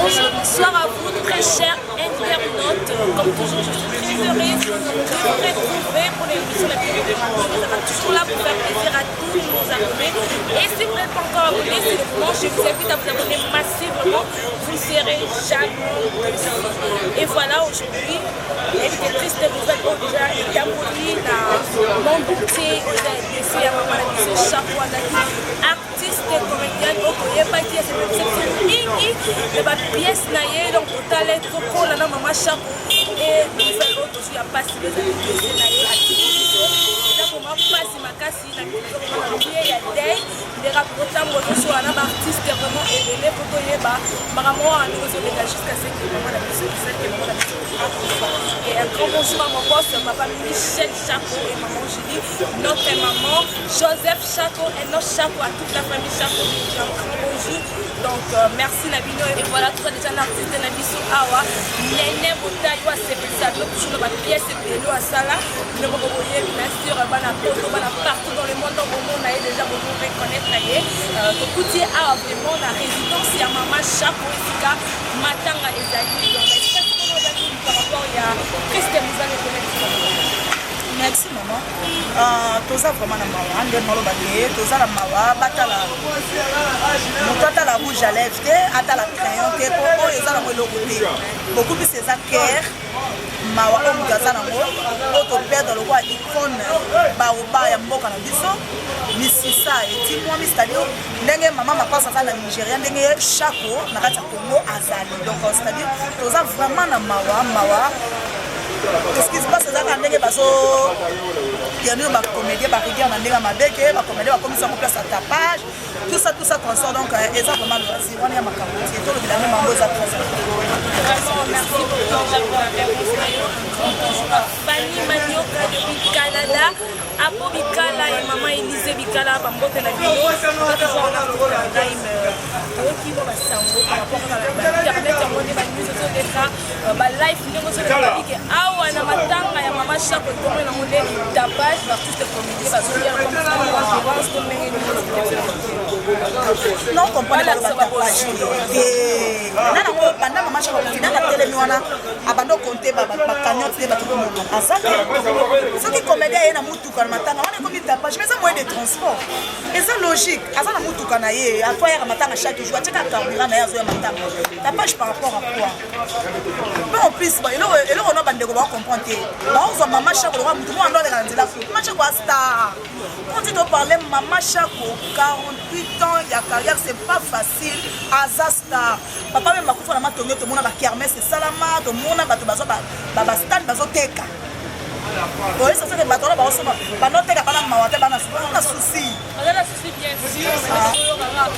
Bonjour, bonsoir à vous, très chers internautes. Comme toujours, je suis très heureuse de vous retrouver pour l'émission la plus On sera toujours là pour faire plaisir à tous nos abonnés. Et si vous n'êtes pas encore abonné, c'est le moment. Je vous invite à vous abonner massivement. Vous ne serez jamais déçus. Et voilà, aujourd'hui, il y a une triste nouvelle oyo déjà etamboli na monde entier, eza décès ya mama na biso Chako. Azalaki artiste comédienne oyo toyebaki, asepelisa biso mingi na bapièce na ye. Donc totala, tokola na mama Chako. E nouvelle oyo tozwi ya mpasi ezali décès na ye. Atiki biso, eza vraiment mpasi makasi na na ya deuil. Ndeka tokotambola, tosola na baartiste vraiment ebele mpo toyeba makambo wana ndenge ozoleka jusqu'à ce que mama na biso esalike, mama na biso akufa. Et un grand bonjour à mon boss, papa Michel Chaco, et maman Julie, notre maman Joseph Chaco et notre Chaco, à toute la famille Chaco, un grand bonjour. Donc merci na bino. Et voilà, tout ça déjà, l'artiste na biso awa, Nene Botayo, asepelisa bino toujours na bapièce ebele asala. Bino moko boyebi, bien sûr, bana poto, bana partout dans le monde. Donc bomona ye déjà, bozo reconnaître ye. Tokuti ye awa vraiment na résidence ya mama Chako, esika matanga ezali. Donc esika sikoyo ozali par rapport ya triste nouvelle ekomeli. Merci maman. Toza vraiment na mawa. Nde maloba te, toza na mawa. Batala moto, atala rouge à lèvre te, atala crayon te, po oyo eza nango eloko te. Beaucoup plus eza cœur mawa oyo moto aza nango, oyo toperdre lokola icône baoba ya mboka na biso. Misisa etimwami, c'est-à-dire ndenge mama Mapasa aza na Nigeria, ndenge Chako na kati ya Congo azali. Donc c'est-à-dire toza vraiment na mawa mawa. Ce qui se passe eza kaka ndenge bazo tenir bacomédien barigueur na ndenge ya mabe, ke bacomédien bakomisa yango place ya tapage, tout ça, tout ça consort. Donc eza vraiment loisir wana ya makambo tie tolobela nde mambo eza très Vraiment, merci beaucoup déjà pour la réponse na yo. Un grand bonjour à Fanny Manioka depuis Canada, Apo Bikala et maman Élysée Bikala, bambote na bino. Toza toujours en artiste na ngai, toyoki mwa basango par rapport kaka na bainternet yango nde banews ezoleka, balive ndenge ozoleka bike awa na matanga ya mama Chako. Etongo nango nde tapage, baartiste comédien bazolia comme conférence to ndenge nini? Non, comprendre batapage te na nango. Banda mama Chako akufi, nanga telemi wana abanda okonte bacagnotte nde bato komona aza te. Soki comédien aye na mutuka na matanga wana, ekomi tapage, mais eza moyen de transport, eza logique. Aza na mutuka na ye, afo ayaka matanga chaque jour, atiaka carburant na ye, azoya matanga. Tapage par rapport à quoi? Mpe en plus, eloko no bandeko bakocomprendre te, baozwa mama Chako lokola mutu moko ando aleka na nzela. Fu mama Chako astar, quand tu parle mama Chako, 48 ans ya carrière, c'est pas facile. Aza star. Papa meme bakufa na matonge, tomona bakermesse esalama, tomona bato bazwa bastand, bazoteka. Oyesa soki bato wana baosomba, banoteka, bana mawa te, bana na souci. Baza na souci, bien sûr. Toyokaka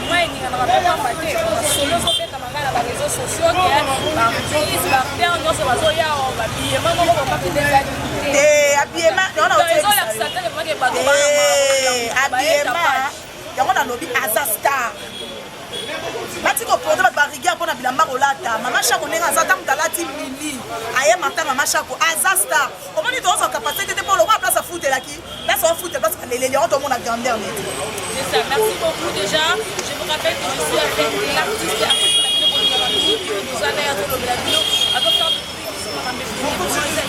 mai eninganaka pamba te. Solo ezobetama ngai na baréseau sociaux ke baartiste, baacteur nyonso bazoya, babiyema moko bapapite ezali. Te, abiema. Ezolakisa te ke bato Abiema yango nalobi aza star. Bati koporte bato barigueur mpona bilamba kolata. Mama Chako ndenge aza, ata moto alati mili ayema ta. Mama Chako aza star. Omoni, tozwa capacité te mpo lokola place afutelaki, place afutela, place baleleli yango, tomona grandeur neti. C'est ça, merci beaucoup déjà. Je vous rappelle que je suis avec l'artiste, artiste na bino bolingaka mingi, toza na ye, azolobela bino, azofaire découvrir biso makambo ebele. Vraiment eza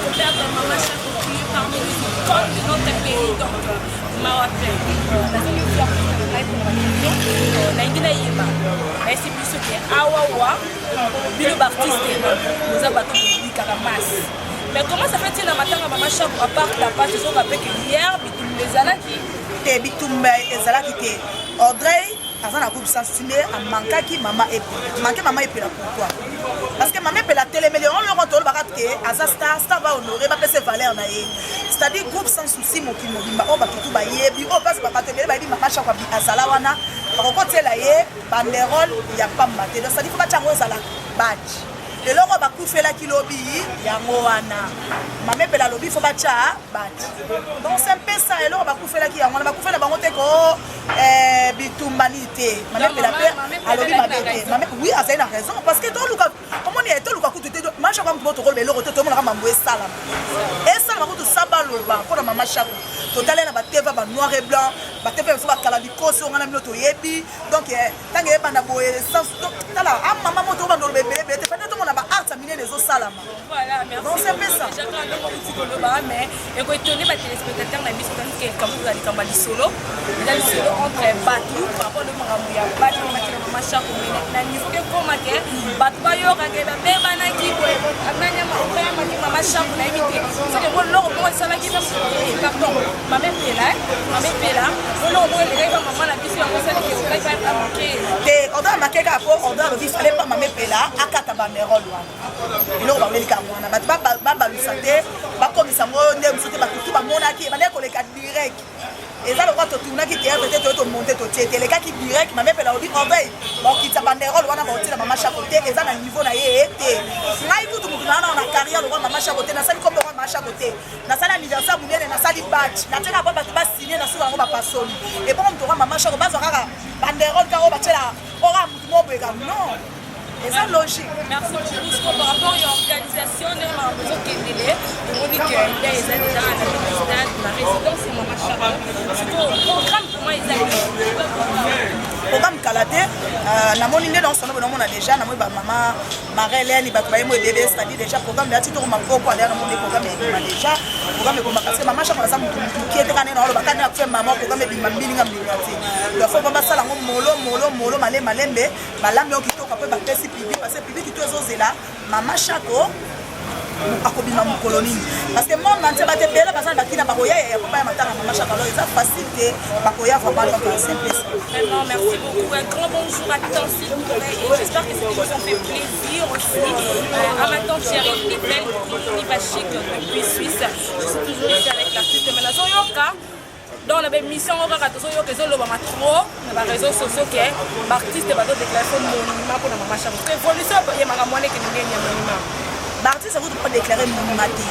koperdre mama Chako qui est parmi les icônes de notre pays. Donc mawa plein. Nazali osi artiste na ngai mpona baquestion nalingi nayeba. Nayesi biso ke awawa bino baartiste boza bato bobikaka masse, mais comment ça fait na matanga mama Chako, à part tapage, ezoka mpe ke hier bitumba ezalaki? Te, bitumba ezalaki te. Audrey aza na groupe Sans Souci nde amankaki mama Epela, manke mama Epela. Pourquoi? Parce que mama Epela atelemeli yango. Loko tolobaka ke aza star, star bahonore, bapesa valeur na ye. C'est-à-dire groupe Sans Souci, mokili mobimba oyo bato tu bayebi, oyo place bato ebele bayebi mama Chako azala wana, bakokotiela ye banderole ya pamba te. Donc c'est-à-dire faut batya yango ezala badge. Eloko bakufelaki lobi yango wana, mama Epela alobi faut batya badge. Donc c'est un peu ça. Eloko bakufelaki yango wana, bakufela bango te ko bitumba nini te. Mama Epela mpe alobi mabe te. Oui, azali na raison, parce que toluka omoni, toluka kutu te. Mama Chako mutu bo tokoloba eloko te, tomonaka mambo esalama, esalama kutu sabalo. Aloba mpo na Mama Shako, totali na bateva ba noir et blanc, bateva biso bakala likosi oyo nga na bino toyebi. Donc ntango eyebanda boye, tala a mama moto obanda oloba ebele ebele te, fande tomona ba art ya minene ezosalama. Voilà, merci. Donc c'est un peu ça. Déjà quand ndongo uti koloba, mais ekoétonner batéléspectateur na biso, tandis que likambo eza likambo ya lisolo, eza lisolo entre bato par rapport na makambo ya bato batina Mama Shako, mais na niveau ke koma ke bato bayokake babebanaki boye, nani Mama Shako, nayebi te soki ngo loko moko esalaki. Pardon, Mama Epela, Mama Epela, oloko moko elekaki ba mama na biso, yango esalaki okaki bamake. Te, ordre make kaka po ordre alobi fale pa Mama Epela akata banderole wana. Eloko bawelika yango wana, bato babalusa te, bakomisa yango nde mosusu te. Bato tu bamonaki ebandaki koleka direct, eza lokola totournaki théâtre te, toye tomonte, totie te, elekaki direct. Mama Epela alobi orveil bakokitisa banderole wana, bakotiela Mama Shako te, eza na niveau na ye te. Ngai kutu motu naa na carrière lokola Mama Shako te, nasali kombo lokola Mama Shako te, nasali anniversaire monene, nasali batch, natiaka po bato basigne na suka yango bapasoli. Ebongo moto oka Mama Shako, bazwa kaka banderole kaka oyo batiela oka motu moko boyeka, non, eza logique. Merci beaucoup. Par rapport à l'organisation, ndenge makambo ezokendele, tomoni ke nde eza déjà na stade, na résidence ya Mama Shako. Sikoyo programme comment ezali? Programme kala te, namoni nde naosana boye, namona déjà, namoni bamama Marelene, bato bayemo ebebe, c'est-à-dire déjà programme ya ti tokoma poko aleya. Namoni programme ebima déjà, programme eboma, parce que Mama Shako aza motu mokie te. Kaka nde naoloba kaka nde nakufe mama, programme ebima mbilinga mbilinga te. Donc faut basala yango molo molo molo, malembe malembe, balambi yango kitoko, mpe bapesi public, parce que public to ezozela Mama Shako akobima mokolo nini, parce que monde entier, bato ebele baza na bakina, bakoya ya po baya matanga Mama Shako. Alors eza facile te, bakoya vraiment. Donc c'est un peu ça. Vraiment, merci beaucoup. Un grand bonjour à Tansi Touré et j'espère que cette émission fait plaisir aussi à ma tante chérie Nivelle Niva Chic depuis Suisse. Je suis toujours ici avec l'artiste Menazo Yoka. Donc na baémission oyo kaka tozoyoka, ezolobama trop na baréseaux sociaux ke baartiste bazodéclare fo monument mpona Mama Shako. Parce que évolution ya makambo wana ekende ndenge ya monument? Baartiste akuti mpo déclare monument te.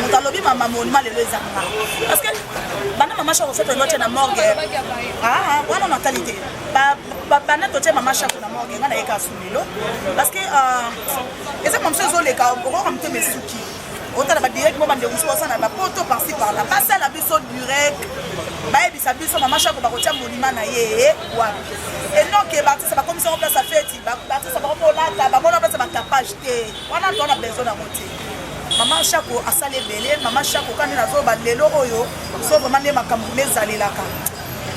Moto alobi mama monument lelo ezanga, parce que banda Mama Shako so tolingi otie na morgue wana, natali te. Banda totie Mama Shako na morgue, ngai nayeka asu lelo, parce que eza mamosu ezoleka, okoka motema esuki, otala badirect mo bandeko mosusu basala na bapoto par-ci par-là, basala biso direct, bayebisa biso Mama Shako bakotia monument na ye wapi. Enoke baartiste bakomisa ngo place ya feti, baartiste bakomolata, bamona place ya bakapage te. Wana to wana besoin nango te. Mama Shako asali ebele. Mama Shako kani nazoba lelo oyo so vraiment nde makambo ezalelaka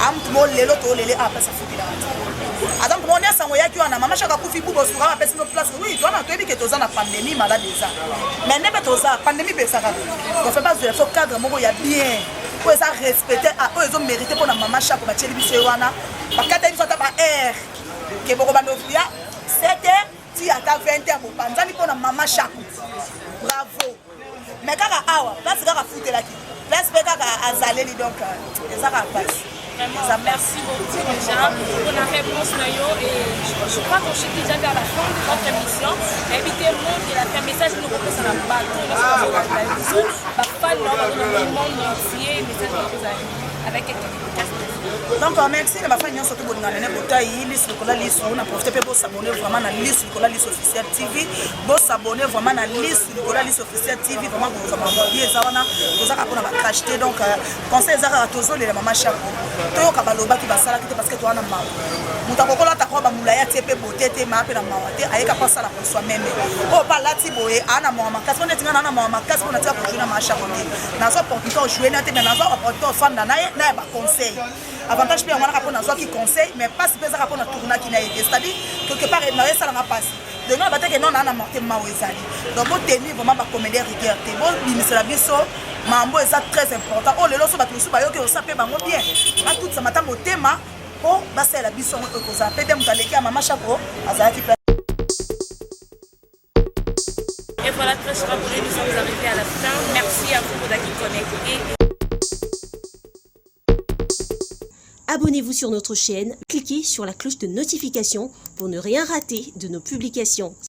amutu mo lelo tolele apesa afutelaka te. Aza mutu mo nyonso yango eyaki wana Mama Shako akufi, bu bosuka apesi no place. Oui, towana toyebi ke toza na pandémie, malade eza, mais nde mpe toza pandémie mpe ezaka. Donc fe bazwela so cadre moko ya bien oyo eza respecté, oyo ezomérite mpona Mama Shako. Batieli biso ye wana, bakateli biso ata ba aire ke bokobanda ya 7 heures ti ata 20 heures, bopanzani mpona Mama Shako. Bravo. Mais kaka awa place kaka afutelaki place mpe kaka azaleli, donc eza kaka place. Vraiment, merci beaucoup déjà pour la réponse na yo et je crois qu'on chute déjà vers la fin de notre émission. Évitez mot de la fin, message nous repose na bateau, nous biso ba fan na dans le monde entier, message nous avec quelques dédicaces. Donc merci na bafani nyonso to bolingana nene botai lisu likola lisu. Na profite mpe bosabone vraiment na Lisu Likola Lisu Officiel TV, bosabone vraiment na Lisu Likola Lisu Officiel TV. Vraiment kozwa mamobi eza wana, tozaka mpona bacrash te. Donc conseil eza kaka tozolela Mama Shako, toyoka balobaki basalaki te, parce que towana mawa. Moto akokola ata kwa bamulaya tie mpe bote te, maa mpe na mawa te, ayeka mpo asala koswa meme oyo mpe alati boye, aa na mawa makasi mpo neti nga naa na mawa makasi mpo natika kojouer na Mama Shako te. Nazwa opportunité ojouer na te, mais nazwa opportunité ofanda na ye na ya baconseil. Avantage mpe yango wana kaka mpo nazwaki conseil, mais mpasi mpe ezaka mpo na tournaki na ye te, c'est-à-dire quelque part na esalanga mpasi. Donc nga bateke non, naa na morte, mawa ezali. Donc botenir vraiment bacomédien rigueur te, bobimisela biso mambo eza très important oyo lelo so bato mosusu bayoki osa mpe bango bien, batutisama ata motema mpo basalela biso yango. Ekozala mpe bien. Moto aleki ya Mama Shako azalaki. Et voilà, très chers abonnés, nous sommes arrivés à la fin. Merci à vous pour d'être connectés. Abonnez-vous sur notre chaîne, cliquez sur la cloche de notification pour ne rien rater de nos publications.